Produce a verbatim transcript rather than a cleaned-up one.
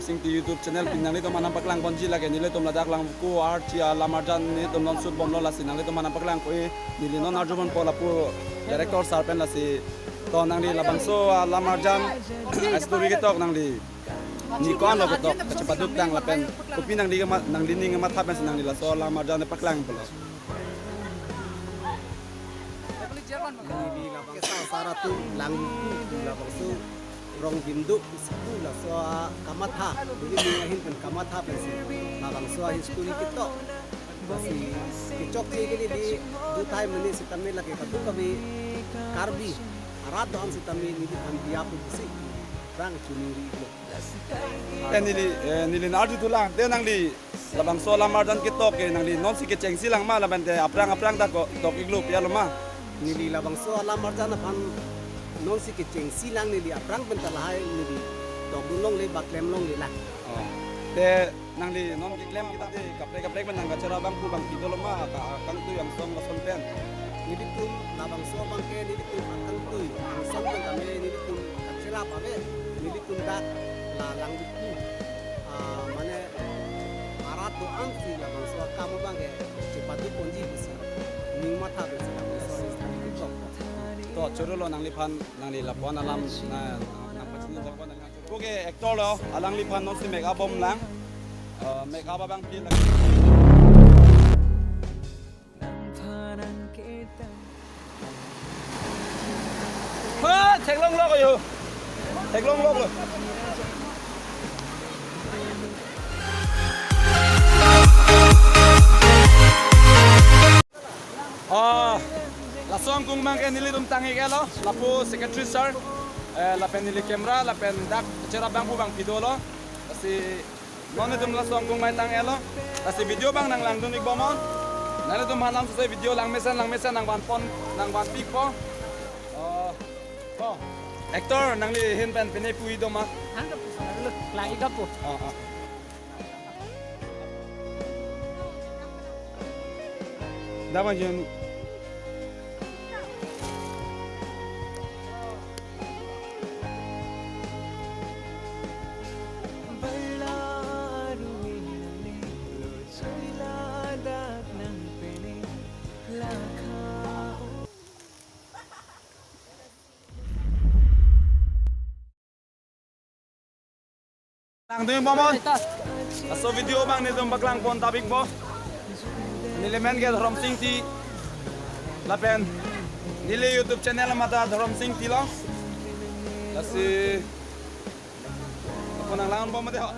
Singti YouTube channel pen nanglitum aphan nangpaklang ponji, lake nelitum ladak Langvoku archi alam arjan nelitum non shoot bomlo, lasi nanglitum aphan nangpaklang ko-e, neli non arju bompo lapu director sir pen, lasi to nangli labangso alam arjan story ketok nangli, ni ko-an lo ketok, kachepaduk tang lapen kopi nangli kema-, nangli ning kematha pensi nangli laso alam arjan paklang pulo. Neli labangso asar atum Langvoku, labangso Rongbimdo isi pu laso akamatha, neli ning ahin pen kamatha pensi labangso ahistory ketok. Lasi kechokche ke neli do time mene sitame lake kadokave Karbi arat do-an sitame neliphan biya pu pusi rang chuningri lo. Eh, neli, eh, neli nang arju thulang, te nangli labangso alam arjan ketok ke nangli nonsi kechengsi lang ma, lapen te aphrang aphrang ta ko tok iklo pi alo ma? Neli labangso alam arjan aphan nonsi kechengsi lang, neli aphrang pen ta lahai neli tokdun longle ba klem longle lang. Oh. Te nangli non keklem kita te kaprek kaprek pen nangkacherap abang pu abang pidolo ma, ka-, akangtui angsong lason pen? Nelitum labangso abang ke nelitum akangtui angsong pen kami nelitum kacherap ave, nelitum dak la Langvoku, ah, mane arat do-an si labangso akam abang ke chepaduk ponji pusi ning matha pusi labangso ahistory ketok. To choro lo nangliphan, nangli lapu-an alam na, nangpachini lapu-an nangli. Oke, actor lo, alangliphan nonsi make up bom lang. Eh, make up abang pi lang. Ha, theklong lo ko yo. Theklong lo ko. Oh, laso angkung abang ke nelitum tang-ik-et lo, lapu secretary sir, eh, lapen neli camera, lapen dak cherap abang pu abang pidolo, lasi non nelitum laso angkung mai tang-et lo, lasi video abang nanglangdun-ik bomnon, nanglitum aphan lam sose video langmesen langmesen nangvan pon, nangvanpikpo. Oh, oh, actor nangli ahin pen pine pu-i do ma? Hang kapu, lang-ik kapu. Oh, oh. Dapat jun. Langdun bomnon. Laso video abang nelitum paklang pon tapikpo. Neli men ke Dhorom Sing T. Lapen neli YouTube channel amat ta Dhorom Sing T lo. Lasi ako nanglang bomnon dei ho.